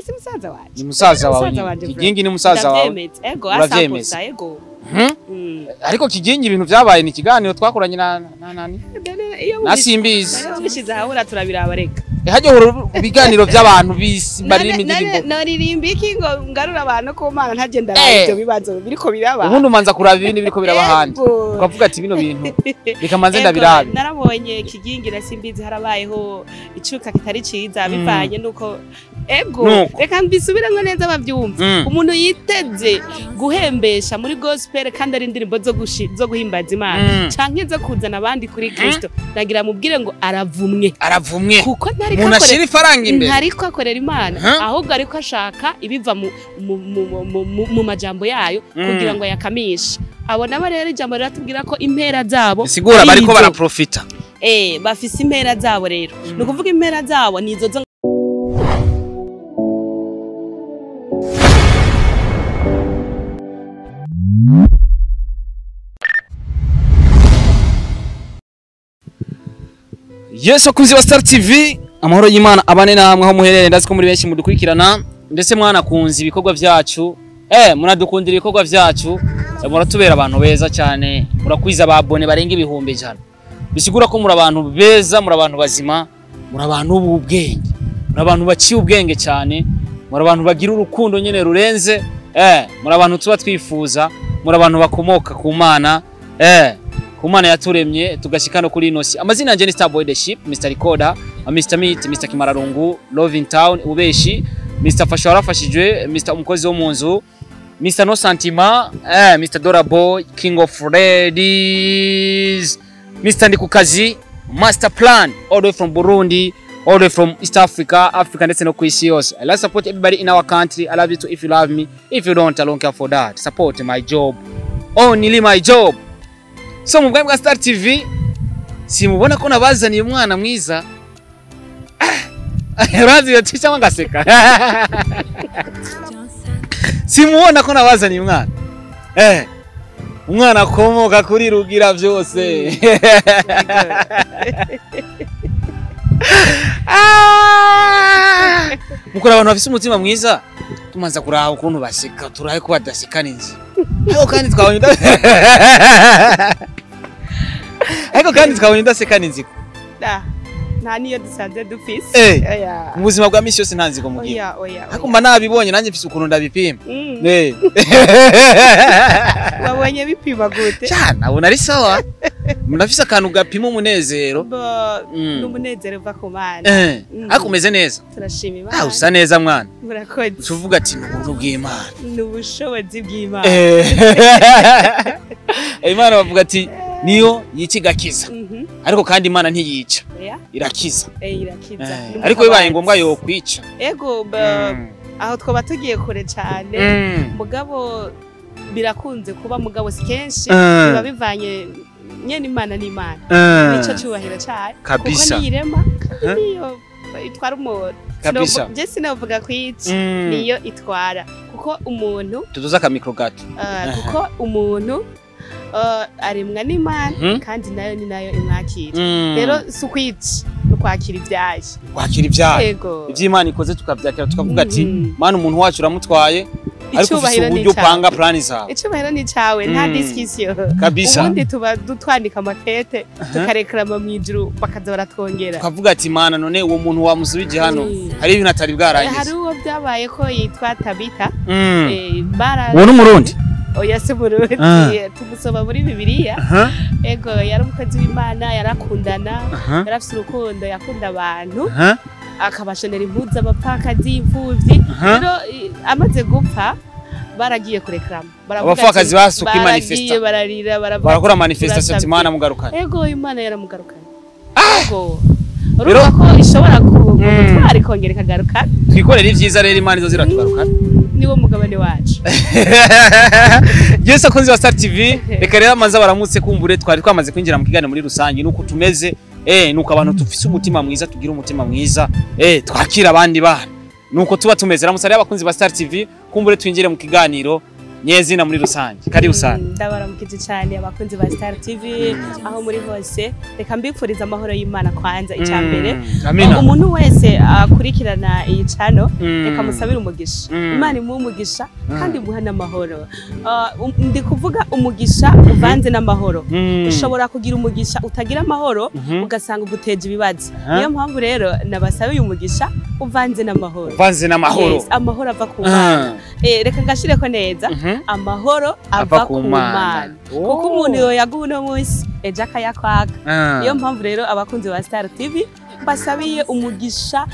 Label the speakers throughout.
Speaker 1: Si musaza wanje.
Speaker 2: Ni musaza wawe
Speaker 1: Musaza
Speaker 2: nyine.
Speaker 1: wanje.
Speaker 2: Kigingi ni musaza wawe.
Speaker 1: Ndavyemeza, ego.
Speaker 2: Uravyemeza.
Speaker 1: Asakusa, ego.
Speaker 2: Ariko Kigingi ibintu vyabaye ni ikiganiro twakoranye na nani?
Speaker 1: Iyo
Speaker 2: Na Simbizi.
Speaker 1: ubishize ahabura turabiraba, reka.
Speaker 2: Hajya horo ibiganiro by'abantu bisi baririmba indirimbo.
Speaker 1: Noririmba iki ngo ngarura abantu ku Mana ntagenda ibyo bibazo biriko biraba?
Speaker 2: Ubundi umanza kuraba ibindi biriko biraba ahandi.
Speaker 1: Ego.
Speaker 2: Ukavuga ati bino bintu reka manze
Speaker 1: Ego,
Speaker 2: ndabirabe.
Speaker 1: Narabonye Kigingi na Simbizi harabayeho icuka kitari ciza bivanye nuko, ego,
Speaker 2: Nuko.
Speaker 1: reka mbisubiremo neza bavyumva. Umuntu yiteze guhembesha muri gospel kandi ari indirimbo zo guhimbaza Imana canke zo kuzana abandi kuri Kristo, nagira mubwire ngo aravumwe.
Speaker 2: Aravumwe.
Speaker 1: Kuko ntariko
Speaker 2: Umuntu
Speaker 1: akorera
Speaker 2: ashira ifaranga imbere.
Speaker 1: ntariko akorera Imana, ahubwo ariko ashaka ibiva mu majambo yayo kugira ngo yakamishe abo nabo. Rero ijambo riratubwira ko impera zabo
Speaker 2: Bisigura
Speaker 1: ari
Speaker 2: bariko
Speaker 1: izo.
Speaker 2: baraprofita.
Speaker 1: Bafise impera zabo. Rero ni ukuvuga impera zabo ni izo zo
Speaker 2: Yesu akunzi wa Star TV, amahoro y'Imana abane namwe aho muherereye. Ndazi ko muri benshi mudukurikirana, ndetse mwanakunze ibikorwa vyacu, muradukundira ibikorwa vyacu, muratubera abantu beza cyane, murakwiza ababone barenga 100,000. Bisigura ko muri abantu beza, muri abantu bazima, muri abantu b'ubwenge, muri abantu baciye ubwenge cyane, muri abantu bagira urukundo nyene rurenze, muri abantu tuba twifuza, muri abantu bakomoka ku Mana, ku Mana yaturemye tugashika no kuri ino si. Amazina yanjye ni Starboy the Ship, Mr Recorder, Mr Meat, Mr Kimararungu, Love in Town, Ubeshi, Mr Fasha warafashijwe, Mr Umukozi wo mu nzu, Mr No Santima, Mr Dora Boy, King of Ladies, Mr Ndikukazi, Master Plan, all the way from Burundi, all the way from East Africa, Africa ndetse no ku isi yose. I love support everybody in our country. I love you too if you love me. If you don't, I don't care for that. Support my job. Only my job. So mu bwami bwa Star TV simubona ko nabazaniye umwana mwiza. Urazi iyo cyangwa ngaseka. Simubona ko nabazaniye umwana. Umwana akomoka kuri Rugira byose. Ah! Mukora abantu bafise umutima mwiza, tumanza kuraba ukuntu baseka, turabe ko badaseka n'inzi. Ariko kandi twabonye udaseka n'inzigo.
Speaker 1: Da, nta niyo dusanze dufise. Oya.
Speaker 2: Mu buzima bwa misi yose nta nzigo mugira.
Speaker 1: Oya, oya.
Speaker 2: Ariko mba nabibonye nanjye mfise ukuntu ndabipima.
Speaker 1: Wabonye bipima gute?
Speaker 2: Cyane, abona ari sawa. Ndafise akantu gapima umunezero.
Speaker 1: Bo, n'umunezero uva ku Mana.
Speaker 2: Ariko umeze neza.
Speaker 1: Turashima
Speaker 2: Ah,
Speaker 1: Imana.
Speaker 2: usa neza mwana.
Speaker 1: Murakoze.
Speaker 2: Tuvuga ati ni ubuntu bw'Imana.
Speaker 1: Ni ubushobozi bw'Imana.
Speaker 2: Imana bavuga ati niyo yica igakiza. Ariko kandi Imana ntiyica,
Speaker 1: Oya.
Speaker 2: irakiza.
Speaker 1: Irakiza. Ni
Speaker 2: Ariko bibaye
Speaker 1: umutabazi.
Speaker 2: ngombwa yokwica.
Speaker 1: Ego, aho twoba tugiye kure cyane, mugabo birakunze kuba, mugabo si kenshi. Biba bivanye nyene, Imana n'Imana, nico cyubahiro cyayo.
Speaker 2: Kabisa.
Speaker 1: Kuko niyirema kandi niyo itwara umuntu.
Speaker 2: Kabisa.
Speaker 1: Je sinovuga kwica, niyo itwara, kuko umuntu
Speaker 2: Tuduze akamikro gato.
Speaker 1: Kuko umuntu aremwa n'Imana, kandi nayo ni nayo imwakira. Rero si ukwica, ni ukwakira ibyayo.
Speaker 2: Kwakira ibyaha.
Speaker 1: Ego.
Speaker 2: Iby'Imana ikoze tukabyakira, tukavuga ati Mana, umuntu wacu uramutwaye, ariko ufise
Speaker 1: Icyubahiro ni
Speaker 2: uburyo
Speaker 1: icawe.
Speaker 2: upanga plani zawe.
Speaker 1: Icyubahiro ni icawe, nta discussion.
Speaker 2: Kabisa.
Speaker 1: Ubundi tuba twandika amakete tukarekarama mu ijuru bakaza baratwongera.
Speaker 2: Tukavuga ati Mana, none uwo muntu wamusubije hano, hari ibintu atari
Speaker 1: Hari
Speaker 2: bwarangize.
Speaker 1: uwo byabaye ko yitwa Tabita.
Speaker 2: Uwo ni Umurundi?
Speaker 1: Oya, si Umurundi. Tumusoma muri Bibiliya. Ego, yari umukozi w'Imana, yarakundana, yari afise urukundo, yakunda abantu, akabashonera impuzu abapfakazi, imfuvyi. Rero amaze gupfa baragiye kurekrama. Baravuga
Speaker 2: Abapfakazi basuka
Speaker 1: baragiye
Speaker 2: imanifesta.
Speaker 1: bararira, baravuga
Speaker 2: Barakora
Speaker 1: ati,
Speaker 2: manifestation ati
Speaker 1: "Turasavye."
Speaker 2: Imana mugarukane.
Speaker 1: Ego, Imana yaramugarukanye. Ego,
Speaker 2: Rero-
Speaker 1: urumva ko ishobora gutwara ikongera ikagaruka.
Speaker 2: Twikorere ibyiza rero, Imana izo ziratugarukana.
Speaker 1: Niwo mugabane wacu.
Speaker 2: Yesu akunzi wa Star TV, reka rero amaze baramutse kumbure twari twamaze kwinjira mu kiganiro muri rusange. Nuko tumeze, nuko abantu tufise umutima mwiza, tugira umutima mwiza, twakira abandi bana, nuko tuba tumeze. Ramutse rero abakunzi ba Star TV, kumbure twinjire mu kiganiro. Nyezina muri rusange, karibu sana.
Speaker 1: Ndabaramukije cyane abakunzi ba Star TV aho muri hose. Reka mbipfuriza amahoro y'Imana kwanza icambere. Umuntu wese akurikirana iyi channel reka musabire umugisha. Imana imuhe umugisha kandi imuhe n'amahoro. Ndi kuvuga umugisha uvanze n'amahoro. Ushobora kugira umugisha utagira amahoro ugasanga uguteje ibibazo. Niyo mpamvu rero nabasabiye umugisha uvanze n'amahoro.
Speaker 2: Uvanze n'amahoro.
Speaker 1: Yes, amahoro ava ku Mana. Reka ngashireko neza. Amahoro ava ku Mana. Kuko umuntu yo yaguha uno munsi ejo akayakwaka. Niyo mpamvu rero abakunzi ba Star TV basabiye umugisha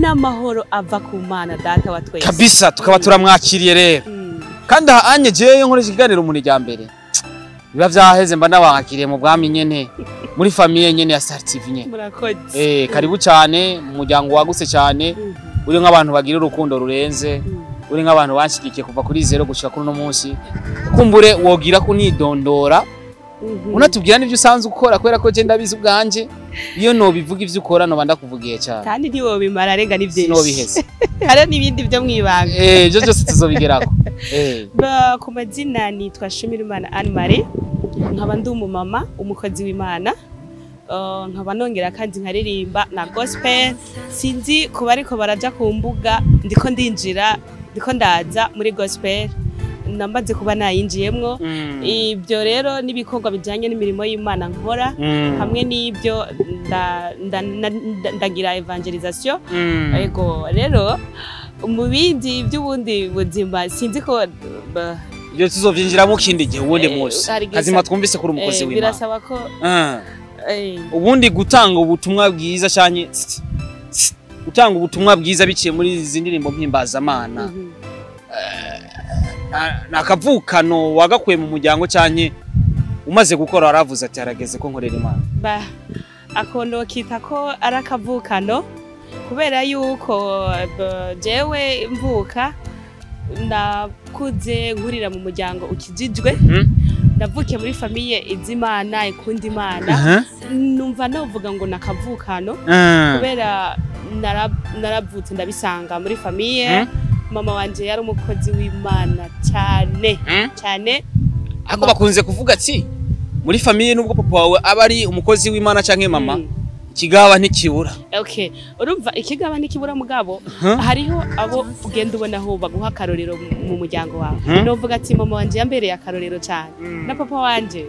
Speaker 1: n'amahoro ava ku Mana data wa twese.
Speaker 2: Kabisa tukaba turamwakiriye rero. Kandi aha anye jewe nkoresha ikiganiro umuntu rya mbere. Biba vyaheze mba nabakiriye mu bwami nyene muri famille nyene ya Star TV nyene.
Speaker 1: Murakoze.
Speaker 2: Karibu cyane mu muryango wagutse cyane. Uri nk'abantu bagira urukundo rurenze. Uri nk'abantu banshigikiye kuva kuri 0 gushika kuri no munsi. Kumbure wogira kunidondora. Unatubwira n'ivyo usanzwe ukora kubera ko je ndabizi ubwanje. Iyo no bivuga ivyo ukora no banda kuvugiye cyane.
Speaker 1: Kandi ntiwo bimara renga ni byinshi.
Speaker 2: Sinobiheze.
Speaker 1: Hari nibindi byo mwibanga.
Speaker 2: Ibyo byose tuzobigerako.
Speaker 1: Ba ku mazina nitwa Shimirimana Anne Marie. Nkaba ndi umumama umukozi w'Imana. Nkaba nongera kandi nkaririmba na gospel. Sinzi kuba ariko baraja ku mbuga ndiko ndinjira ndiko ndaza muri gospel. Namaze kuba nayinjiyemwo. Ibyo rero nibikorwa bijanye n'imirimo y'Imana nkora hamwe n'ibyo ndagira evangelisation. Ego rero mu bindi by'ubundi buzima sinzi ko
Speaker 2: ibyo tuzovyinjiramo kindi gihe ubundi munsi. Kazima twumvise kuri umukozi w'Imana.
Speaker 1: Birasaba ko
Speaker 2: ubundi gutanga ubutumwa bwiza cyane gutanga ubutumwa bwiza biciye muri izi ndirimbo mpimbazamana. Nakavukano wagakuye mu muryango cyane umaze gukora waravuze ati harageze ko nkorera Imana.
Speaker 1: Ba akondo kita ko arakavukano kubera yuko jewe mvuka nakuze nkurira mu muryango ukijijwe. Ndavukiye muri famille izimana ikunda Imana. Numva novuga ngo nakavukano kubera naravutse ndabisanga muri famille. Mama wanje yari umukozi w'Imana cyane cyane.
Speaker 2: Ako bakunze kuvuga ati muri famille nubwo papa wawe aba ari umukozi w'Imana canke mama ikigaba ntikibura.
Speaker 1: Okay, urumva ikigaba ntikibura mugabo hariho abo ugenda ubona aho baguha akarorero mu muryango wawe. Novuga ati mama wanje yambereye akarorero cyane na papa wanje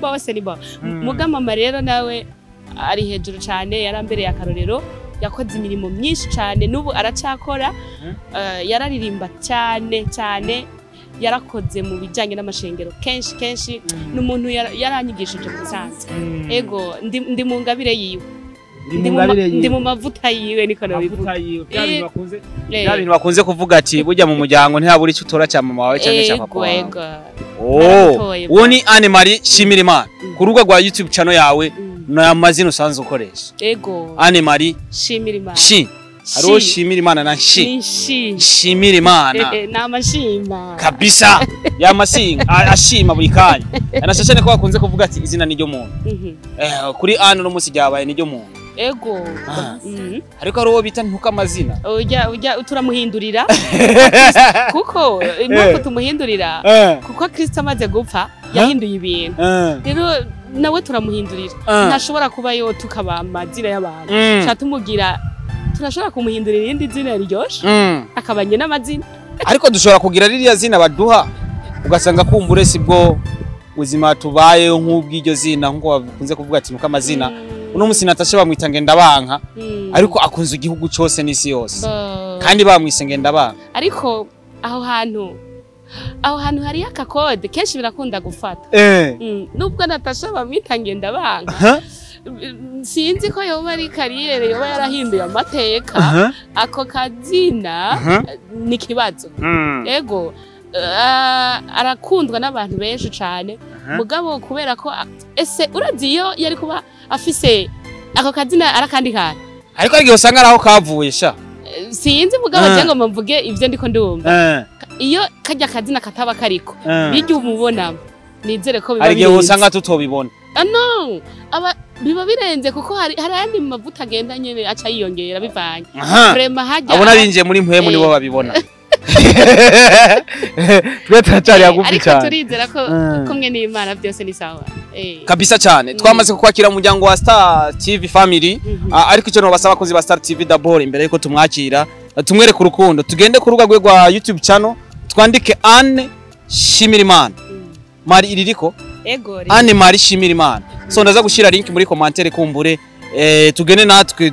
Speaker 1: bose ni bo. Muga mama rero nawe ari hejuru cyane yarambereye akarorero. Yakoze imirimo myinshi cyane n'ubu aracakora. Yararirimba cyane cyane, yarakoze mu bijyanye n'amashengero kenshi kenshi. N'umuntu yaranyigishije mu bisanzwe. Ego ndi mu ngabire yiwe, ndi mu mavuta yiwe niko nabivuga.
Speaker 2: Bya bintu bakunze kuvuga ati burya mu muryango ntihabura icyo utora cya mama wawe cyangwa cya papa wawe. Uwo ni Anne Marie Shimirimana ku rubuga rwa YouTube channel yawe na amazina usanzwe ukoresha.
Speaker 1: Ego.
Speaker 2: Anne Marie
Speaker 1: Shimirimana.
Speaker 2: Shi. Hariho Shimirimana na Shi. Shimirimana.
Speaker 1: Namashima.
Speaker 2: Kabisa. Yamasinga ashima buri kanya. Anashashane ko bakunze kuvuga ati izina ni ryo muntu. Kuri Anne no munsi ryabaye ni ryo muntu.
Speaker 1: Ego.
Speaker 2: Ariko ari uwo bita ntuka amazina.
Speaker 1: Ujya turamuhindurira. Kuko impamvu tumuhindurira kuko Kristo amaze gupfa yahinduye ibintu. Rero nawe turamuhindurira. Ntashobora kuba yo tukaba amazina y'abantu. Cyatumugira turashobora kumuhindurira irindi zina riryoshe akabanye n'amazina.
Speaker 2: Ariko dushobora kugira ririya zina baduha ugasanga kumbure sibwo ubuzima tubaye nk'ubw'iryo zina nkuko bakunze kuvuga ati nuko amazina. Uno munsi Natasha bamwita Ngendabanka ariko akunze igihugu cyose n'isi yose. Kandi bamwise Ngendabanka.
Speaker 1: Ariko aho hantu hari akakode kenshi birakunda gufata. Nubwo Natasha bamwita Ngendabanka sinzi ko yoba ari kariyere yoba yarahinduye amateka. Ako kazina ni kibazo. Ego arakundwa n'abantu benshi cyane mugabo kubera ko ese urazi iyo yari kuba afise ako kazina arakandi kantu.
Speaker 2: Ariko arigihe usanga araho kavuye sha.
Speaker 1: Sinzi mugabo je ngo mvuge ivyo ndiko ndumva. Iyo kajya kazina kataba kariko bijya umubona nizere ko biba
Speaker 2: arigihe usanga tutobibona.
Speaker 1: No, aba biba birenze kuko hari andi mavuta agenda nyene aca yiyongera bivanye. Vraiment hajya
Speaker 2: abona binjiye muri mpwemu nibo babibona. Twe turacari hagufi
Speaker 1: ariko
Speaker 2: cyane.
Speaker 1: Turizera ko kumwe n'Imana byose ni sawa.
Speaker 2: Kabisa cyane. Twamaze kukwakira mu muryango wa Star TV Family. Ariko icyo nobasaba abakozi ba Star TV d'abord, imbere yuko tumwakira tumwereke urukundo, tugende ku rubuga rwe rwa YouTube channel, twandike Anne Shimirimana. Mari iririko?
Speaker 1: Ego.
Speaker 2: Anne Marie Shimirimana. So ndaza gushyira link muri commentaire, kumbure tugende natwe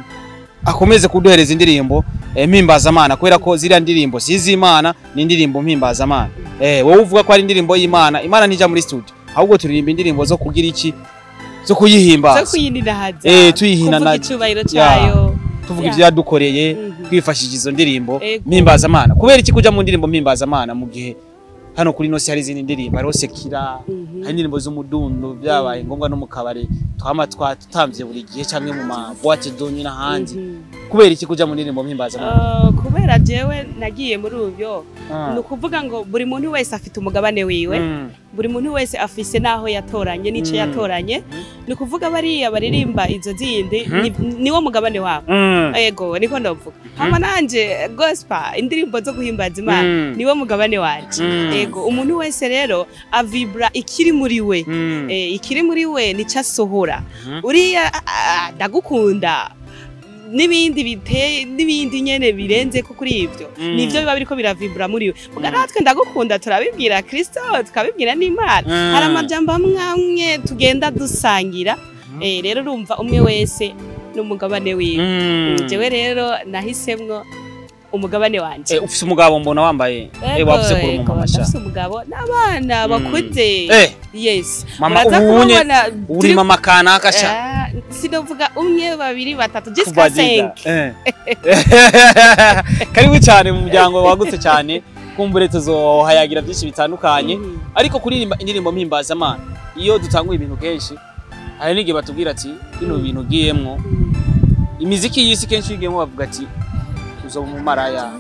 Speaker 2: akomeze kuduhereza indirimbo mpimbazamana, kubera ko ziriya ndirimbo si iz'Imana, ni indirimbo mpimbazamana. Wowe uvuga ko ari indirimbo y'Imana, Imana ntijya muri studio, ahubwo turirimba indirimbo zo kugira iki? Zo kuyihimbaza.
Speaker 1: Zo kuyininahaza.
Speaker 2: Tuyihina
Speaker 1: kuvuga icubahiro cayo.
Speaker 2: Tuvuga ibyo yadukoreye twifashishije izo ndirimbo mpimbazamana. Kubera iki kuja mu ndirimbo mpimbazamana mu gihe hano kuri nosi hari izindi ndirimbo, hariho sekira, hari indirimbo z'umudundo, byabaye ngombwa no mu kabari twama twatambye buri gihe, canke mu ma boîte de nuit n'ahandi? Kubera iki kuja mu ndirimbo mpimbazamana?
Speaker 1: Kubera jewe nagiye muri ubyo, ni ukuvuga ngo buri muntu wese afite umugabane wiwe, buri muntu wese afise n'aho yatoranye n'ico yatoranye. Ni ukuvuga bariya baririmba izo zindi niwo mugabane wabo. Ego, niko ndavuga. Hama nanje gospel, indirimbo zo guhimbaza Imana, niwo mugabane wanje. Ego, umuntu wese rero avibra ikiri muri we. Ikiri muri we nico asohora. Uriya ndagukunda n'ibindi biteye n'ibindi nyene birenze ko kuri ivyo, nivyo biba biriko biravibra muri we. Muga natwe ndagukunda turabibwira Kristo, tukabibwira n'Imana. Hari amajambo amwe amwe tugenda dusangira. Rero urumva umwe wese n'umugabane wiwe. Jewe rero nahisemwo umugabane wanje.
Speaker 2: Ufise umugabo mbona wambaye, wavuze ko uri umumama sha.
Speaker 1: Ndafise umugabo n'abana bakuze. Yes.
Speaker 2: Mama.
Speaker 1: Muraza
Speaker 2: ubunye
Speaker 1: kubabona.
Speaker 2: Uri mama kanaka sha.
Speaker 1: Sinovuga umwe, babiri, batatu, jusqu'à
Speaker 2: Kubaziza.
Speaker 1: 5.
Speaker 2: Karibu cyane mu muryango wagutse cyane, kumbure tuzohayagira byinshi bitandukanye. Ariko kuririmba indirimbo mpimbazamana, iyo dutanguye ibintu kenshi hari n'igihe batubwira ati bino bintu ugiyemwo, imiziki y'isi kenshi iyo ugiyemwo bavuga ati uzoba umumaraya,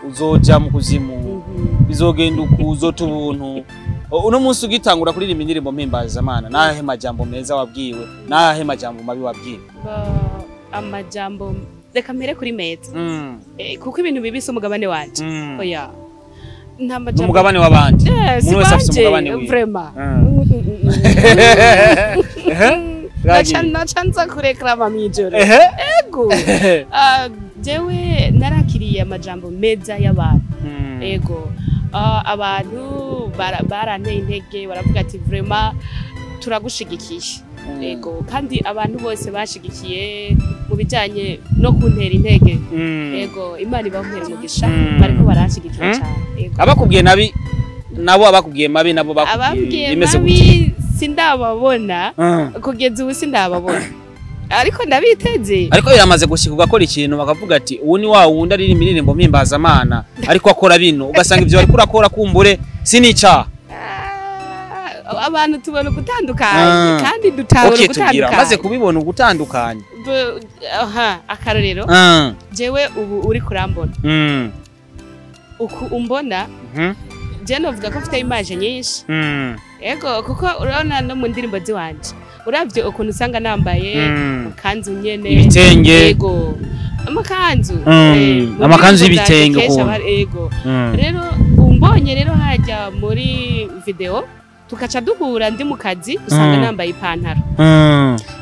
Speaker 2: uzoja mu kuzimu, bizogenda uku, uzota ubuntu. Uno munsi ugitangura kuririmba indirimbo mpimbazamana, nahe majambo meza wabwiwe, nahe majambo mabi wabwiwe?
Speaker 1: Amajambo, reka mpere kuri meza. Kuko ibintu bibi si umugabane wanje. Oya, nta majambo.
Speaker 2: N'umugabane w'abandi.
Speaker 1: Si
Speaker 2: Umuntu wese afise
Speaker 1: wanje,
Speaker 2: umugabane wiwe.
Speaker 1: Vraiment.
Speaker 2: Bwagiye.
Speaker 1: Naca nza kureklama mw'ijoro. Ego. Jewe narakiriye amajambo meza y'abantu. Ego. Abantu baranteye intege, baravuga ati vraiment turagushigikiye. Ego, kandi abantu bose bashigikiye mu bijanye no kuntera intege. Ego, Imana ibampera umugisha. Bariko baranshigikira cyane. Ego.
Speaker 2: Abakubwiye nabi nabo, abakubwiye mabi nabo bakubwiye
Speaker 1: Abambwiye
Speaker 2: bimeze gute?
Speaker 1: mabi sindababona. Kugeza ubu sindababona, ariko ndabiteze.
Speaker 2: Ariko biramaze gushika ugakora ikintu bakavuga ati ubu ni wa wundi aririmba indirimbo mpimbazamana ariko akora bino, ugasanga ivyo bariko urakora kumbure sinicaha?
Speaker 1: Ah, abantu tubona ugutandukanye kandi dutahura
Speaker 2: Okay, tubwira maze
Speaker 1: ugutandukanye.
Speaker 2: Kubibona ugutandukanye.
Speaker 1: Aha, akarorero, jewe ubu uri kurambona uku umbona, je novuga ko mfite image nyinshi. Ego, kuko urabona no mu ndirimbo ziwanje, uravye ukuntu usanga nambaye amakanzu nyene,
Speaker 2: Ibitenge.
Speaker 1: Ego, amakanzu. Mu
Speaker 2: Amakanzu
Speaker 1: ndirimbo zanje
Speaker 2: y'ibitenge
Speaker 1: kenshi
Speaker 2: ukuntu.
Speaker 1: Ego. Rero umbonye rero hajya muri video tukaca duhura ndi mu kazi, usanga nambaye ipantaro.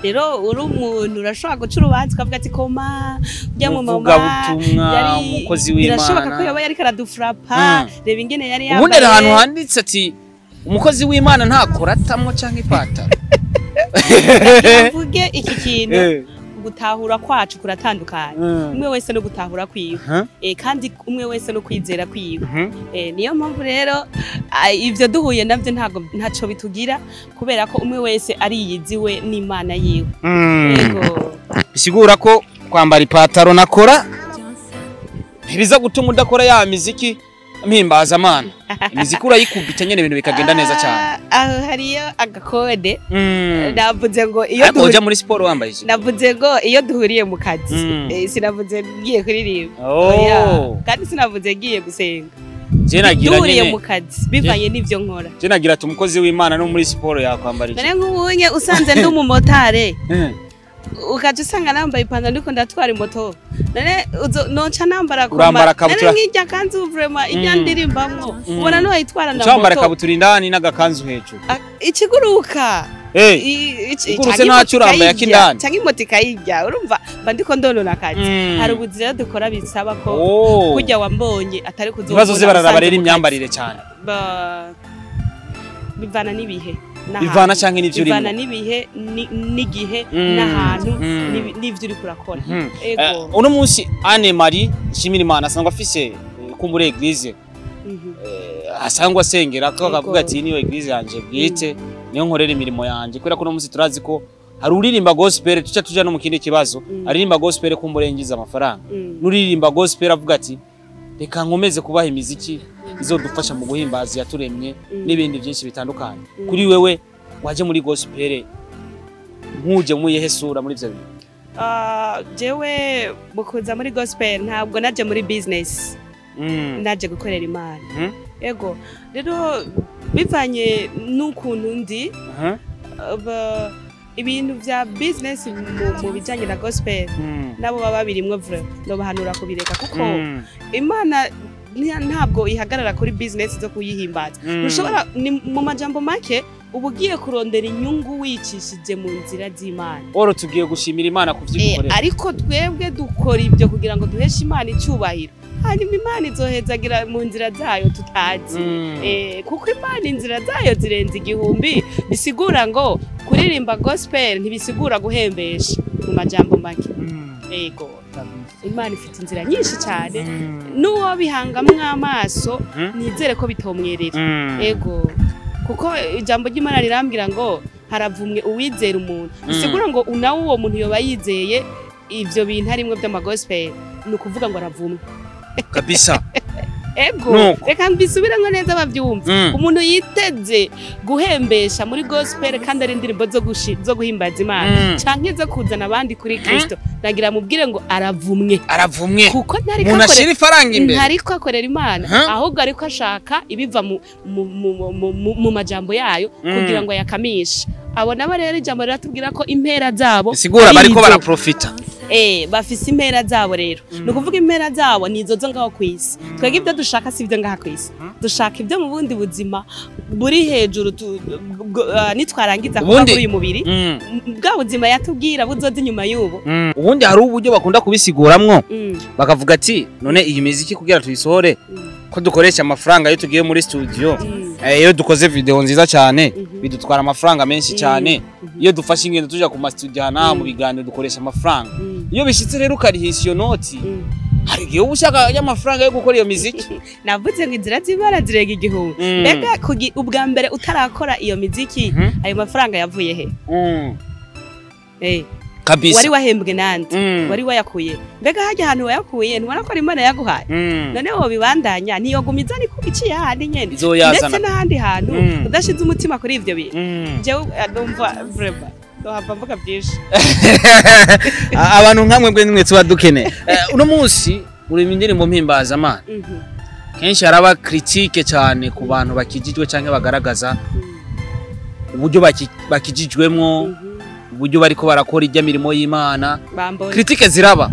Speaker 1: Rero uri umuntu urashobora guca urubanza ukavuga ati koma ujya mu mama
Speaker 2: Umuvugabutumwa,
Speaker 1: yari
Speaker 2: umukozi
Speaker 1: birashoboka ko
Speaker 2: w'Imana.
Speaker 1: yoba yariko aradufrapa. Reba ingene yari
Speaker 2: Ubundi hari ahantu
Speaker 1: yambaye.
Speaker 2: handitse ati umukozi w'Imana ntakora atamwo canke ipataro?
Speaker 1: Mvuge iki kintu, gutahura kwacu kuratandukanye. Umwe wese no gutahura kwiwe. Kandi umwe wese no kwizera kwiwe. Niyo mpamvu rero ivyo duhuye navyo ntago ntaco bitugira, kubera ko umwe wese ariyiziwe n'Imana yiwe. Ego.
Speaker 2: Bisigura ko kwambara ipataro nakora ntibiza gutuma udakora ya miziki mpimbazamana. Imiziki urayikubita nyene, ibintu bikagenda neza cyane.
Speaker 1: Aho hariyo agakode. Navuze ngo iyo
Speaker 2: Ariko uja muri siporo wambaye ijipo?
Speaker 1: Navuze ngo iyo duhuriye mu kazi. Sinavuze ngiye kuririmba. Oya. Kandi sinavuze ngiye gusenga.
Speaker 2: Je nagira
Speaker 1: Duhuriye
Speaker 2: nyene
Speaker 1: mu kazi bivanye n'ivyo nkora.
Speaker 2: Je nagira ati umukozi w'Imana no muri siporo yakwambara ijipo.
Speaker 1: None nk'ubunye usanze ndi umumotare, Ukaca usanga nambaye ipantaro ndiko ndatwara imoto, none noca nambara
Speaker 2: Urambara kabutura.
Speaker 1: None nk'irya kanzu vraiment, irya ndirimbamwo, ubona niwayitwara na
Speaker 2: Ucambara
Speaker 1: moto.
Speaker 2: Kabutura indani n'agakanzu hejuru.
Speaker 1: Ikiguruka.
Speaker 2: Eh, igurutse
Speaker 1: Canke
Speaker 2: ntacyo
Speaker 1: imoto
Speaker 2: urambaye
Speaker 1: ikayirya,
Speaker 2: ak'indani.
Speaker 1: Canke imoto ikayirya, urumva mba ndiko ndonona akazi. Hari ubuzi rero dukora bisaba ko kurya wambonye atari kuzobona.
Speaker 2: Ibibazo ze bararaba
Speaker 1: Usanze
Speaker 2: rero
Speaker 1: mu kazi.
Speaker 2: Imyambarire cyane.
Speaker 1: Bivana n'ibihe n'ahantu.
Speaker 2: Bivana canke n'ivyo urimo.
Speaker 1: Bivana n'ibihe n'igihe n'ahantu n'ivyo uriko urakora. Ego.
Speaker 2: Uno munsi Anne Marie Nshimirimana asanzwe afise ko muri église asanzwe asengera ko akavuga ati: "Niyo église yanje bwite, niyo nkorera imirimo yanje." Kubera ko uno munsi turazi ko hari uririmba gospel, tuca tuja no mu kindi kibazo, aririmba gospel kumbure yinjiza amafaranga, n'uririmba gospel avuga ati: "Reka nkomeze kubaha imiziki izodufasha mu guhimbaza yaturemye," n'ibindi byinshi bitandukanye. Kuri wewe waje muri gospel nkuje mu yehe sura muri ivyo bintu?
Speaker 1: Ah, jewe mu kuza muri gospel ntabwo naje muri business, naje gukorera Imana. Ego rero, bivanye n'ukuntu ndi, ibintu vya business mu bijanye na gospel, nabo baba birimwo, vraiment nobahanura kubireka, kuko Imana ntabwo ihagarara kuri business zo kuyihimbaza. Ntushobora, ni mu majambo make, uba ugiye kurondera inyungu wicishije mu nzira z'Imana.
Speaker 2: Oro tugiye gushimira Imana ku vyigukorera.
Speaker 1: Ariko twebwe dukora ibyo kugira ngo duheshe Imana icyubahiro, hanyuma Imana izohezagira mu nzira zayo tutazi. Kuko Imana inzira zayo zirenze igihumbi. Bisigura ngo kuririmba gospel ntibisigura guhembesha, mu majambo make. Ego, Imana ifite inzira nyinshi cyane, n'uwo bihangamwo amaso nizere ko bitomwerera. Ego, kuko ijambo ry'Imana rirambwira ngo haravumwe uwizera umuntu. Bisigura ngo nawe uwo muntu yoba yizeye ivyo bintu harimwo by'amagospel, ni ukuvuga ngo aravumwe.
Speaker 2: Kabisa.
Speaker 1: Ego.
Speaker 2: Nuko.
Speaker 1: Reka mbisubiremo neza bavyumva. Umuntu yiteze guhembesha muri gospel kandi ari indirimbo zo guhimbaza Imana canke zo kuzana abandi kuri Kristo, nagira mubwire ngo aravumwe.
Speaker 2: Aravumwe.
Speaker 1: Kuko ntariko
Speaker 2: Umuntu
Speaker 1: akore
Speaker 2: ashira ifaranga imbere.
Speaker 1: Ntariko akorera Imana, ahubwo ariko ashaka ibiva mu majambo yayo kugira ngo ayakamishe. Abo nabo rero ijambo riratubwira ko impera zabo
Speaker 2: Bisigura
Speaker 1: ari
Speaker 2: bariko
Speaker 1: izo.
Speaker 2: baraprofita.
Speaker 1: Bafise impera zabo rero. Ni ukuvuga impera zabo ni izo zo ngaho ku isi. Twebwe ibyo dushaka si ibyo ngaha ku isi, dushaka ibyo mu bundi buzima buri hejuru, nitwarangiza kuba
Speaker 2: Ubundi-
Speaker 1: kuri uyu mubiri, bwa buzima yatubwira buzoza inyuma y'ubu.
Speaker 2: Ubundi hari uburyo bakunda kubisiguramwo, bakavuga ati: "None iyi miziki kugira tuyisohore, ko dukoresha amafaranga iyo tugiye muri studio, iyo dukoze video nziza cyane, bidutwara amafaranga menshi cyane, iyo dufashe ingendo tuja ku ma studio hana mu biganiro dukoresha amafaranga." Iyo bishitse rero ukarihisha iyo noti, hari igihe uba ushaka y'amafaranga yo gukora iyo miziki.
Speaker 1: Navuze ngo inzira z'Imana zirenga igihumbi. Mbega ubwa mbere utarakora iyo miziki, ayo mafaranga yavuye he?
Speaker 2: Kabisa.
Speaker 1: Wari wahembwe nande? Wari wayakuye? Mbega hajya ahantu wayakuye ntubona ko ari Imana yaguhaye? None wobibandanya, ntiyogumiza ni kuba iciye ahandi nyene
Speaker 2: Izoyazana.
Speaker 1: ndetse n'ahandi hantu, udashize umutima kuri ivyo bintu. Jewe ndumva vraiment ndohava mvuga byinshi.
Speaker 2: Abantu nkamwe bwe nimwe tuba dukeneye. Uno munsi urima indirimbo mpimbazamana, kenshi haraba critique cyane ku bantu bakijijwe canke bagaragaza uburyo bakijijwemwo, uburyo bariko barakora ijya mirimo y'Imana.
Speaker 1: Bambona.
Speaker 2: Critique ziraba.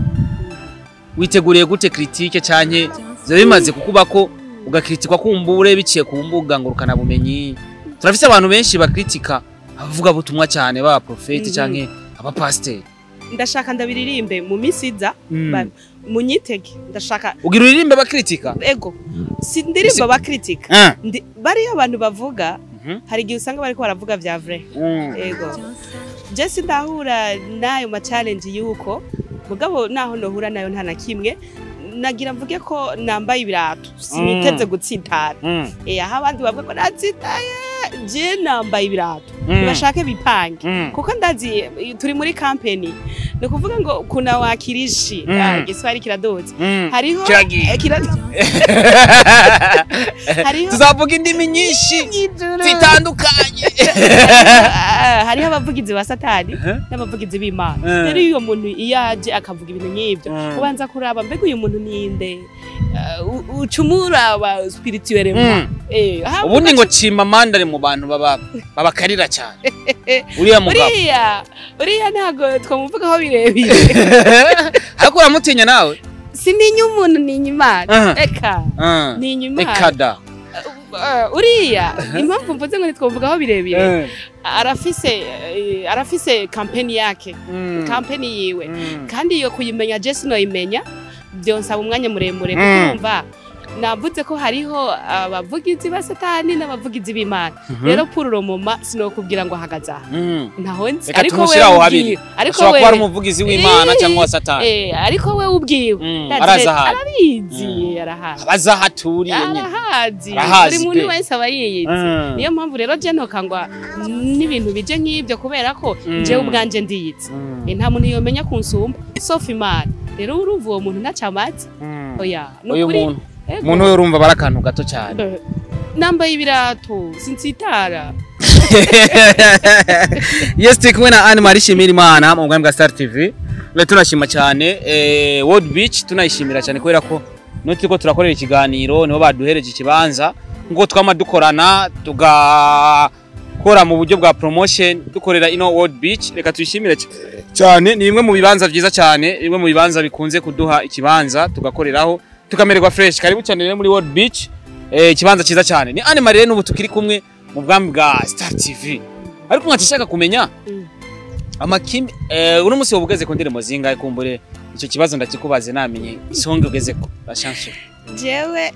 Speaker 2: Witeguriye gute critique, canke ziba bimaze kukuba ko ugakritikwa kumbure biciye ku mbuga ngurukana bumenyi? Turafise abantu benshi bakritika abavuga butumwa cyane, baba profete canke abapasiteri.
Speaker 1: Ndashaka ndabiririmbe mu minsi iza. Munyitege, ndashaka.
Speaker 2: Ugira uririmbe bakritika?
Speaker 1: Ego, si ndirimbo bakritika. Bariyo abantu bavuga, hari igihe usanga bariko baravuga vya vrai. Ego, je sindahura n'ayo ma challenge yuko, mugabo naho nohura nayo nta na kimwe. Nagira mvuge ko nambaye ibirato, siniteze gutsitara. Aho abandi bavuga ko natsitaye, je nambaye ibirato. Bashake bipange, kuko ndazi turi muri campaign. Ni ukuvuga ngo kuna wakirishi. Ah, Igiswahili kiradoze. Hariho
Speaker 2: Kiragiye.
Speaker 1: Hariho
Speaker 2: Tuzavuga indimi nyinshi
Speaker 1: Mw'ijuru.
Speaker 2: zitandukanye.
Speaker 1: Ah, hariho abavugizi ba Satani n'abavugizi b'Imana. Rero iyo muntu iyo aje akavuga ibintu nk'ibyo, ubanza kuraba mbega uyu muntu ninde. Uca umuraba spirituellement.
Speaker 2: Ubundi ngo Chimamanda ari mu bantu babakarira cyane. Uriya mugabo.
Speaker 1: Uriya ntago twamuvugaho birebire.
Speaker 2: Ariko uramutinya nawe?
Speaker 1: Sininya umuntu, ninya Imana. Eka. Ninya Imana.
Speaker 2: Eka da.
Speaker 1: Uriya impamvu mvuze ngo ntitwamuvugaho birebire, arafise campaign yake, campaign yiwe, kandi iyo kuyimenya je sinoyimenya byonsaba umwanya muremure, kuko urumva navuze ko hariho abavugizi ba Satani n'abavugizi b'Imana. Rero pour le moment sinokubwira ngo ahagaze aha, ntaho nzi,
Speaker 2: ariko we ariko we ari umuvugizi w'Imana cyangwa wa Satani,
Speaker 1: ariko we ubwiwe arabizi, arahazi,
Speaker 2: abaza haturiye nyine,
Speaker 1: arahazi, buri muntu wese aba yiyizi. Niyo mpamvu rero je ntokangwa n'ibintu bije nk'ibyo, kubera ko je ubwanje ndiyizi, nta muntu yomenya kunsumba sauf Imana. Rero urumva uwo muntu ntacamaze, oya
Speaker 2: nukuri umuntu we urumva barakantu gato cyane,
Speaker 1: nambaye ibirato sinsitara.
Speaker 2: Yes, turi kumwe na Anne Marie Shimirimana mu bwami bwa Star TV. Tunashima cyane World Beach, tunayishimira cyane kubera ko nutiko turakorera ikiganiro, nibo baduhereje ikibanza ngo twama dukorana tugakora mu buryo bwa promotion, dukorera ino World Beach. Reka tuyishimire cyane, ni bimwe mu bibanza byiza cyane, bimwe mu bibanza bikunze kuduha ikibanza tugakoreraho tukamererwa fresh. Karibu cyane rero muri World Beach, ikibanza cyiza cyane. Ni Anne Marie n'ubu tukiri kumwe mu bwami bwa Star TV. Ariko nkatishaka kumenya amakimi uno munsi wobugeze ku ndirimbo zingahe? Kumbure icyo kibazo ndakikubaze namenye isonga ugeze ko la chance.
Speaker 1: Jewe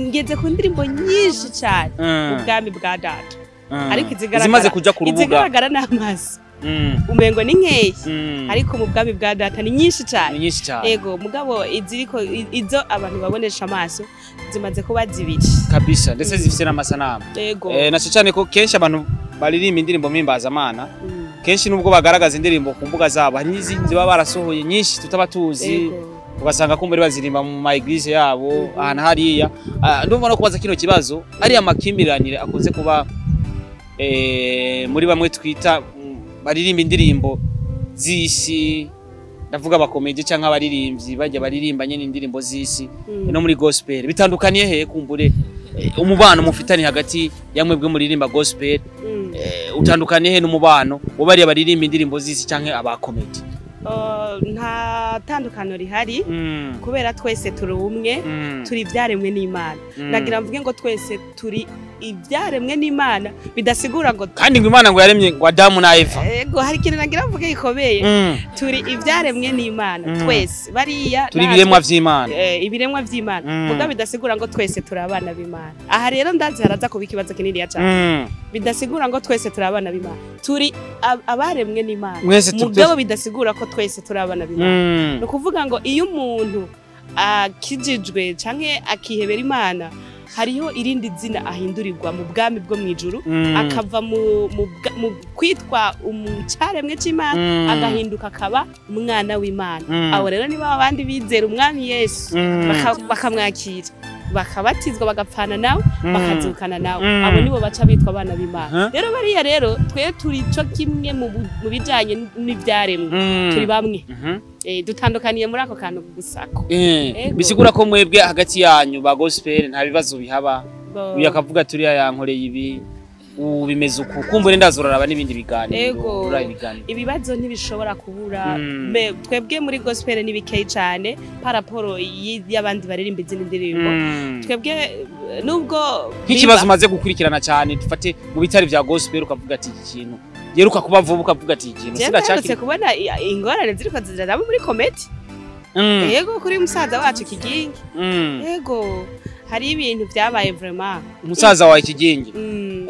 Speaker 1: ngeze ku ndirimbo nyinshi cyane mu bwami bwa data, ariko izigaragara
Speaker 2: zimaze kuja ku rubuga,
Speaker 1: izigaragara n'amaso umengo ni nkeyi, ariko mu bwami bwa data ni nyinshi cyane,
Speaker 2: ni nyinshi cyane.
Speaker 1: Ego, mugabo iziriko izo abantu babonesha amaso zimaze kuba zibiri
Speaker 2: kabisa, ndetse zifite n'amasanamu.
Speaker 1: Ego,
Speaker 2: naco cyane ko kenshi abantu baririmba indirimbo mpimbaza Imana, kenshi nubwo bagaragaza indirimbo ku mbuga zabo, hari n'izindi baba barasohoye nyinshi tutaba tuzi, ugasanga kumbere bazirimba mu ma église yabo ahantu hariya. Ndumva no kubaza kino kibazo ari amakimiranire akunze kuba muri bamwe twita baririmba indirimbo z'isi, ndavuga abakomeje canke abaririmbyi bajya baririmba nyene indirimbo z'isi no muri gospel, bitandukaniye he? Kumbure umubano mufitanye hagati ya mwebwe muririmba gospel utandukaniye he n'umubano wo bariya baririmba indirimbo z'isi canke abakomeje?
Speaker 1: Nta tandukano rihari, kubera twese turi umwe, turi ibyaremwe n'Imana. Nagira mvuge ngo twese turi ibyaremwe n'Imana, bidasigura ngo
Speaker 2: kandi ngo Imana ngo yaremye ngo Adamu na Eva.
Speaker 1: Ego, hari ikintu nagira mvuge gikomeye. Turi ibyaremwe n'Imana twese, bariya
Speaker 2: turi ibiremwa vy'Imana,
Speaker 1: ibiremwa vy'Imana, muga bidasigura ngo twese turi abana b'Imana. Aha rero ndazi haraza kuba ikibazo kinini ya cyane. Bidasigura ngo twese turi abana b'Imana, turi abaremwe n'Imana, mugabo bidasigura ko twese turi abana b'Imana. No kuvuga ngo iyo umuntu akijijwe canke akihebera Imana, hariho irindi zina ahindurirwa mu bwami bwo mwijuru, akava mu kwitwa umucaremwe c'Imana, agahinduka akaba umwana w'Imana. Abo rero niba abandi bizera umwami Yesu bakamwakira, bakabatizwa, bagapfana nawe, bakazukana nawe, abo nibo baca bitwa abana b'Imana. Rero bariya rero twe turi co kimwe mu bijanye n'ivyaremwe, turi bamwe, dutandukaniye muri ako kantu gusako.
Speaker 2: Bisigura ko mwebwe hagati yanyu ba gospel nta bibazo bihaba, uyu akavuga turiya yankoreye ibi, ubimeze uku, kumbure ndazoraraba n'ibindi biganiro.
Speaker 1: Ibibazo ntibishobora kubura. Twebwe muri gospel ni bikeyi cyane par rapport y'abandi baririmba izindi ndirimbo. Twebwe nubwo
Speaker 2: nk'ikibazo umaze gukurikirana cyane, dufate mu bitari vya gospel ukavuga ati iki kintu yeruka kuba vuba, ukavuga ati iki kintu
Speaker 1: sinacakire kubona ingorane ziriko ziraba muri comedy. Yego, kuri musaza wacu Kigingi. Yego, hari ibintu byabaye vraiment.
Speaker 2: Umusaza wawe Kigingi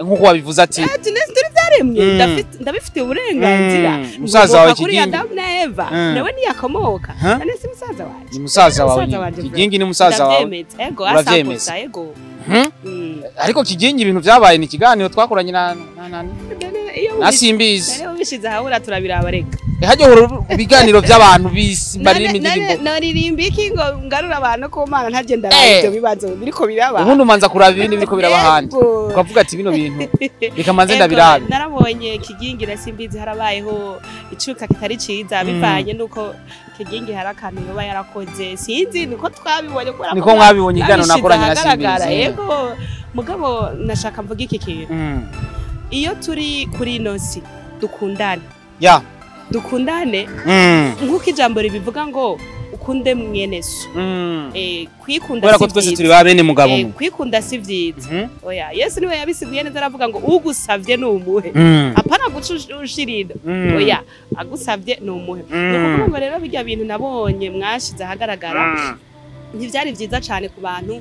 Speaker 2: nkuko wabivuze ati
Speaker 1: turi byaremwe, ndabifite uburenganzira.
Speaker 2: Umusaza wawe Kigingi
Speaker 1: kuri Adamu na Eva nawe niyakomoka, none si musaza wawe?
Speaker 2: Ni musaza wawe Kigingi, ni musaza wawe.
Speaker 1: Ego, asakusa ego.
Speaker 2: Ariko Kigingi ibintu byabaye ni ikiganiro twakoranye na na Simbizi.
Speaker 1: None ubishize ahabura turabiraba reka.
Speaker 2: Hajyo ibiganiro by'abantu bisi baririmba indirimbo.
Speaker 1: Naririmba iki ngo ngarura abantu ko Mana ntagenda ibyo bibazo biriko biraba.
Speaker 2: Ubundi umanza kuraba ibindi biriko biraba handi, ukavuga ati bino bintu bikamanze ndabirabe.
Speaker 1: Narabonye Kigingi na Simbizi harabayeho icuka kitari ciza, bivanye nuko Kigingi hari akantu yoba yarakoze, sinzi niko twabibonye
Speaker 2: kubera niko mwabibonye igano nakoranye na Simbizi.
Speaker 1: Yego, Mugabo nashaka mvuga iki kintu. Iyo turi kuri ino si dukundane.
Speaker 2: Ya.
Speaker 1: Dukundane. Nkuko ijambo ribivuga ngo ukunde mwene so. Kwikunda
Speaker 2: si byiza. Twese turi ba bene mugabo umwe.
Speaker 1: Kwikunda si byiza. Oya, Yesu niwe yabisiguye neza aravuga ngo ugusavye numuhe. Apana gucushirira. Oya, agusavye numuhe. Nukuvuga ngo rero bijya bintu nabonye mwashize ahagaragara. Ntivyari byiza cyane ku bantu.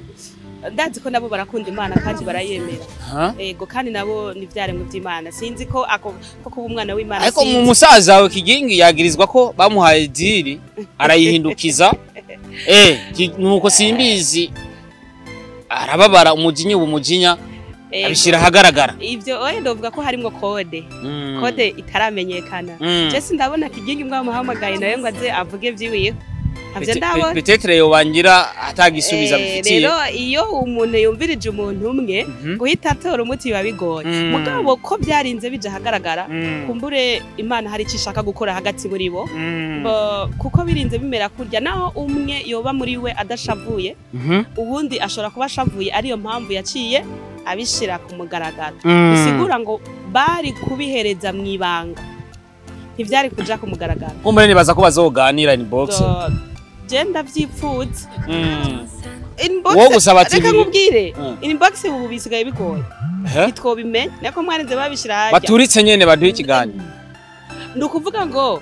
Speaker 1: Ndazi ko nabo barakunda Imana kandi barayemera. Ego kandi nabo ni vyaremwe by'Imana. Sinzi ko ako ko kuba umwana w'Imana.
Speaker 2: Ariko mu musaza we Kigingi yagirizwa ko bamuhaye diri arayihindukiza. Nuko simbizi arababara umujinya ubumujinya abishira ahagaragara.
Speaker 1: Ivyo oye ndovuga ko harimo kode. Kode itaramenyekana. Je sindabona Kigingi mwamuhamagaye nawe ngo aze avuge vyiwiye.
Speaker 2: Peut-être yobangira atagisubiza bifitiye.
Speaker 1: Rero iyo umuntu yumvirije umuntu umwe guhita atora umuti biba bigoye. Mugabo ko byarinze bija ahagaragara kumbure Imana hari icyo ishaka gukora hagati muri bo. Kuko birinze bimera kurya naho umwe yoba muri we adashavuye ubundi ashobora kuba ashavuye ariyo mpamvu yaciye abishira ku mugaragaro. Bisigura ngo bari kubihereza mu ibanga. Ntivyari kuja ku mugaragaro.
Speaker 2: Kumbure nibaza ko bazoganira inbox.
Speaker 1: Je ndavyipfuza. Inbox reka nkubwire. Inbox ubu bisigaye bigoye. Ntitwobimenye nako mwarinze babishira harya.
Speaker 2: Baturitse nyene baduha ikiganiro.
Speaker 1: Nukuvuga ngo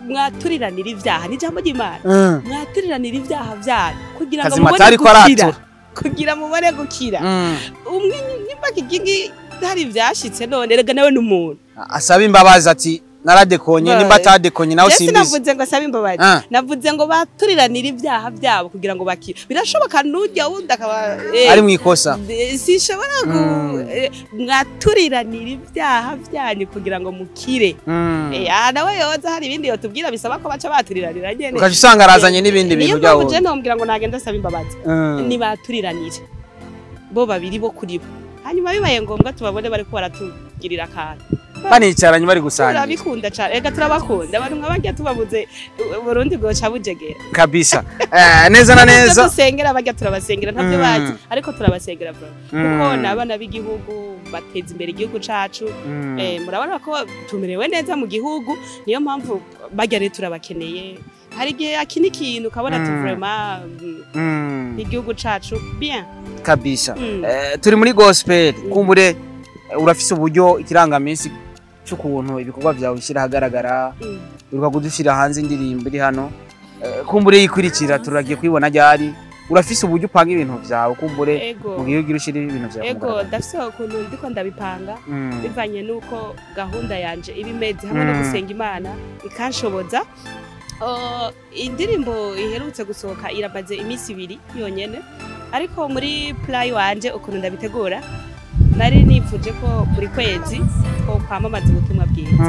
Speaker 1: mwaturiranira ivyaha ni jambo ry'Imana. Mwaturiranira ivyaha vyanyu kugira ngo mubone gukira. Kugira mubone gukira. Umwe nimba Kigingi hari vyashitse none rega nawe n'umuntu.
Speaker 2: Asaba imbabazi ati naradekonye nimba atadekonye naho simbizi.
Speaker 1: Navuze ngo asaba imbabazi. Navuze ngo baturiranira ibyaha byabo kugira ngo bakire. Birashoboka nujya wundi akaba
Speaker 2: ari mu ikosa.
Speaker 1: Sinshobora mwaturiranira ibyaha byanyu kugira ngo mukire. Nawe yoza hari ibindi yotubwira bisaba ko baca baturiranira nyene.
Speaker 2: Ukaje usanga arazanye n'ibindi bintu
Speaker 1: byabo. Niyo mpamvu je nombwira ngo nagenda asaba imbabazi. Ni baturiranire. Bo babiri bo kuri bo. Hanyuma bibaye ngombwa tubabone bariko baratugirira akantu.
Speaker 2: Banicaranye bari gusangira.
Speaker 1: Turabikunda cyane. Ega turabakunda. Abantu nkabarya tubabuze Burundi goca bujegera.
Speaker 2: Kabisa. Neza na neza.
Speaker 1: Dusengera barya turabasengera ntavyo bazi ariko turabasengera bro. Kuko nabana b'igihugu bateza imbere igihugu cacu. Murabona ko tumerewe neza mu gihugu niyo mpamvu barya rero turabakeneye. Hari igihe akini kintu kabona tu vraiment igihugu cacu bien.
Speaker 2: Kabisa. Turi muri gospel kumbure urafise uburyo ikirangaminsi cy'ukuntu ibikorwa byawe bishyira ahagaragara uruka kudushira hanze indirimbo iri hano kumbure yikurikira turagiye kwibona ryari urafise uburyo upanga ibintu byawe kumbure mu gihe ugira ushira ibintu byawe.
Speaker 1: Ego ndafise ukuntu ndiko ndabipanga bivanye nuko gahunda yanje ibimeze hamwe no gusenga Imana ikanshoboza. Indirimbo iherutse gusohoka iramaze iminsi ibiri yonyene ariko muri play wanje ukuntu ndabitegura nari nipfuje ko buri kwezi ko kwamamaza ubutumwa bwiza.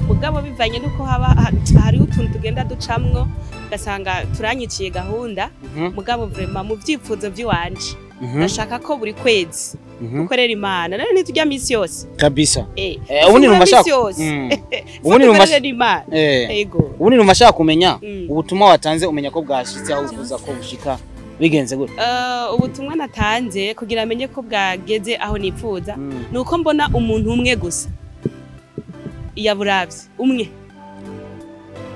Speaker 1: Mugabo bivanye nuko haba hari utuntu tugenda ducamwo gasanga turanyiciye gahunda. Mugabo vraiment mu vyipfuzo vyiwanje ndashaka ko buri kwezi ukorera Imana nari ntitujya misi yose
Speaker 2: kabisa. Ubundi numva shaka kumenya ubutumwa watanze umenya ko bwashitse aho uvuza ko bushika bigenze gute?
Speaker 1: Ubutumwa natanze kugira amenye ko bwageze aho nipfuza nuko mbona umuntu umwe gusa yaburavye umwe.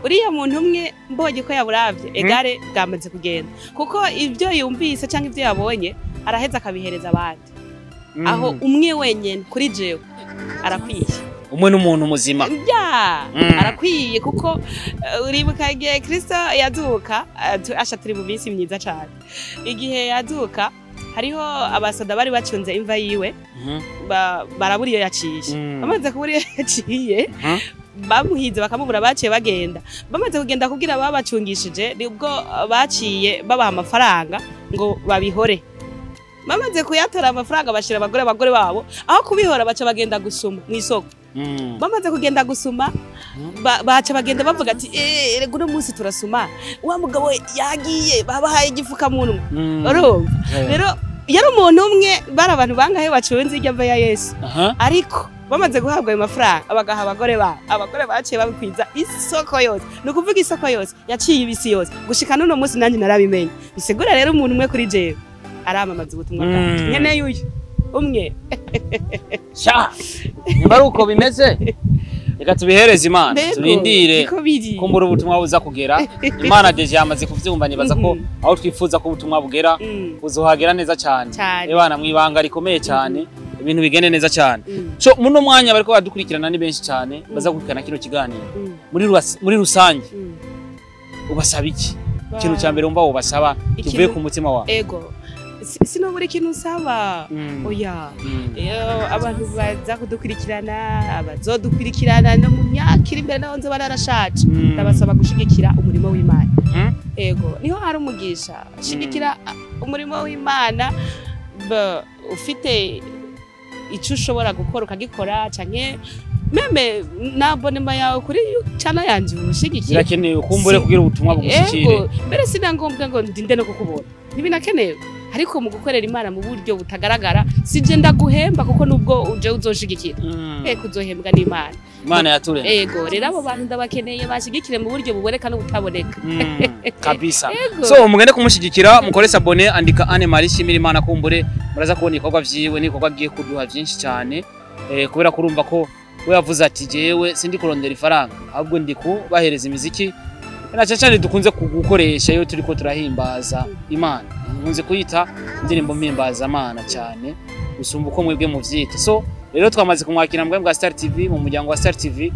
Speaker 1: Uriya muntu umwe mbonye ko yaburavye egare bwamaze kugenda kuko ibyo yumvise cyangwa ibyo yabonye araheza akabihereza abandi. Aho umwe wenyene kuri jewe arakwiye.
Speaker 2: Umwe n'umuntu muzima.
Speaker 1: Ya, arakwiye kuko uribuka igihe Kristo yaduka asha turi mu minsi myiza cyane. Igihe yaduka hariho abasoda bari bacunze imva yiwe barabura iyo yaciye. Bamaze kubura iyo yaciye bamuhize bakamubura baciye bagenda. Bamaze kugenda kugira babacungishije nibwo baciye babaha amafaranga ngo babihore. Bamaze kuyatora amafaranga bashira abagore babo aho kubihora baca bagenda gusuma mu isoko. Bamaze kugenda gusuma baca bagenda bavuga ati erega uno munsi turasuma wa mugabo yagiye babahaye igifuka munwa. Urumva rero yari umuntu umwe bari abantu bangahe bacunze irya mva ya Yesu ariko bamaze guhabwa ayo mafaranga abagaha abagore babo abagore baciye babikwiza isoko yose. Nukuvuga isoko yose yaciye ibisi yose gushika n'uno munsi nanjye narabimenye. Bisigura rero umuntu umwe kuri jewe aramamaza ubutumwa bwanje nyene yuyu. Umwe.
Speaker 2: Sha. Nimba ari uko bimeze, reka tubihereze Imana, turindire kumbura ubutumwa buza kugera. Imana déjà yamaze kuvyumva, nibaza ko aho twifuza ko ubutumwa bugera buzohagera neza cyane. Ebana mwibanga rikomeye cyane, ibintu bigende neza cyane. So muno mwanya bariko badukurikirana ni benshi cyane baza gukurikirana kino kiganiro. Muri rusange ubasaba iki? Ikintu cya mbere umva ubasaba kivuye ku mutima wawe.
Speaker 1: Ego. Sinobura ikintu usaba. Oya. Abantu baza kudukurikirana, abazodukurikirana no mu myaka iri imbere naho nzoba narashaje, ndabasaba gushigikira umurimo w'Imana. Ego, niho hari umugisha. Shigikira umurimo w'Imana, ufite icyo ushobora gukora ukagikora, canke même n'abonnement yawe kuri channel yanje ushigikira.
Speaker 2: Birakenewe kumbure kugira ubutumwa bugushikire.
Speaker 1: Mbere sinangombwa ngo ndinde no kukubona, ntibinakenewe. Ariko mu gukorera Imana mu buryo butagaragara, sije ndaguhemba kuko nubwo uje uzoshigikira, kuzohembwa n'Imana.
Speaker 2: Imana yaturemye.
Speaker 1: Ego, rero abo bantu ndabakeneye bashigikire mu buryo buboneka no butaboneka.
Speaker 2: Kabisa. So mugende kumushigikira, mukore s'abonner, andika Anne Marie Shimira Imana, kumbure muraza kubona ibikorwa vyiwe n'ibikorwa agiye kuduha byinshi cyane. Kubera kurumva ko we yavuze ati jewe sindi kurondera ifaranga, ahubwo ndi kubahereza imiziki na cyane dukunze gukoresha iyo turiko turahimbaza Imana. Nkunze kuyita indirimbo mpimbaza Imana cyane gusumba uko mwebwe muvyita. So rero twamaze kumwakira mbwe bwa Star TV, mu muryango wa Star TV.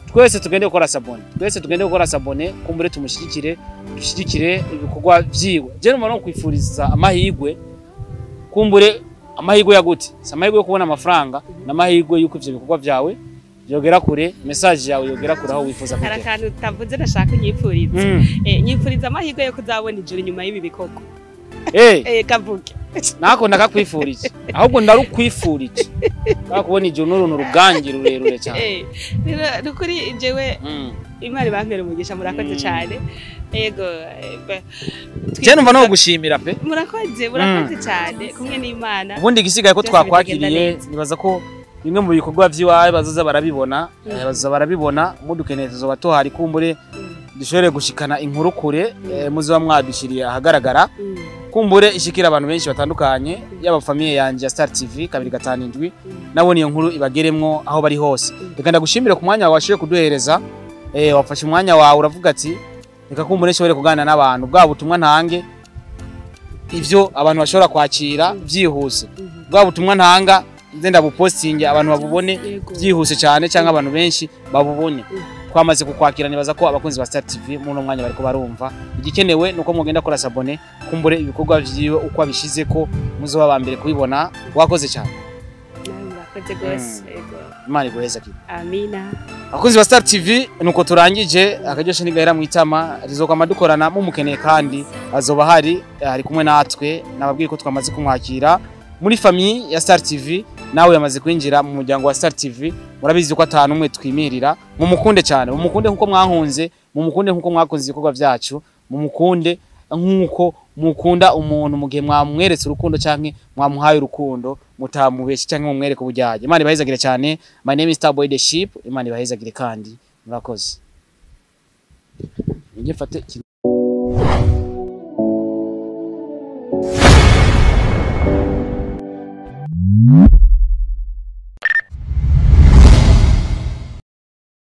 Speaker 2: Twese tugende gukora s'abonner, twese tugende gukora s'abonner, kumbure tumushyigikire, dushyigikire ibikorwa vyiwe. Je numva no kwifuriza amahirwe, kumbure amahirwe ya gute? Si amahirwe yo kubona amafaranga, n'amahirwe yuko ivyo bikorwa vyawe yogera kure, message yawe yogera kure aho wifuza
Speaker 1: Hari
Speaker 2: kugera.
Speaker 1: akantu utavuze nashaka unyipfuriza. Nyipfuriza amahirwe yo kuzabona ijuru nyuma y'ibi bikorwa. Kavuge.
Speaker 2: Nako ndakakwifurije, ahubwo ndarukwifurije. Kubona ijuru n'uruntu rugangi rurerure cyane.
Speaker 1: Rero nukuri jewe Imana ibampere umugisha, murakoze cyane. Ego.
Speaker 2: Je numva no gushimira pe.
Speaker 1: Murakoze, murakoze cyane kumwe n'Imana.
Speaker 2: Ubundi igisigaye ko
Speaker 1: Byose
Speaker 2: twakwakiriye,
Speaker 1: bikagenda neza.
Speaker 2: nibaza ko bimwe mu bikorwa vy'iwawe bazoza barabibona, bazoza barabibona, mudukeneye tuzoba tuhari, kumbure dushobore gushikana inkuru kure, muzoba mwadushiriye ahagaragara, kumbure ishikira abantu benshi batandukanye, yaba famille yanje ya Star TV 257, nabone iyo nkuru ibageremwo aho bari hose. Reka ndagushimire ku mwanya wawe washoboye kuduhereza. Wafashe umwanya wawe uravuga ati reka kumbure nshobore kuganira n'abantu, bwa butumwa ntange ivyo abantu bashobora kwakira byihuse, bwa butumwa ntanga nze ndabupostinge abantu babubone byihuse cyane, cyangwa abantu benshi babubone. Twamaze kukwakira, nibaza ko abakunzi ba Star TV muri uno mwanya bariko barumva. Igikenewe nuko mugenda kora s'abonner, kumbure ibikorwa vyiwe uko abishize ko muzoba ba mbere kubibona. Wakoze cyane.
Speaker 1: Nawe murakoze rwose. Ego.
Speaker 2: Imana iguheze kibi.
Speaker 1: Amina.
Speaker 2: Abakunzi ba Star TV, nuko turangije. Akaryoshe ntigahera mu itama, rizokwama dukorana mumukeneye, kandi azoba hari ari kumwe natwe. Nababwiye ko twamaze kumwakira muri famille ya Star TV, nawe yamaze kwinjira mu muryango wa Star TV. Murabizi ko atanu umwe twimirira. Mumukunde cyane, mumukunde nkuko mwankunze, mumukunde nkuko mwakunze ibikorwa byacu, mumukunde nkuko mukunda umuntu mu gihe mwamweretse urukundo canke mwamuhaye urukundo, mutamubeshe canke mumwereke ubujyaje. Imana ibahezagire cyane. My name is Starboy the Ship. Imana ibahezagire kandi murakoze. Njye mfate ikintu.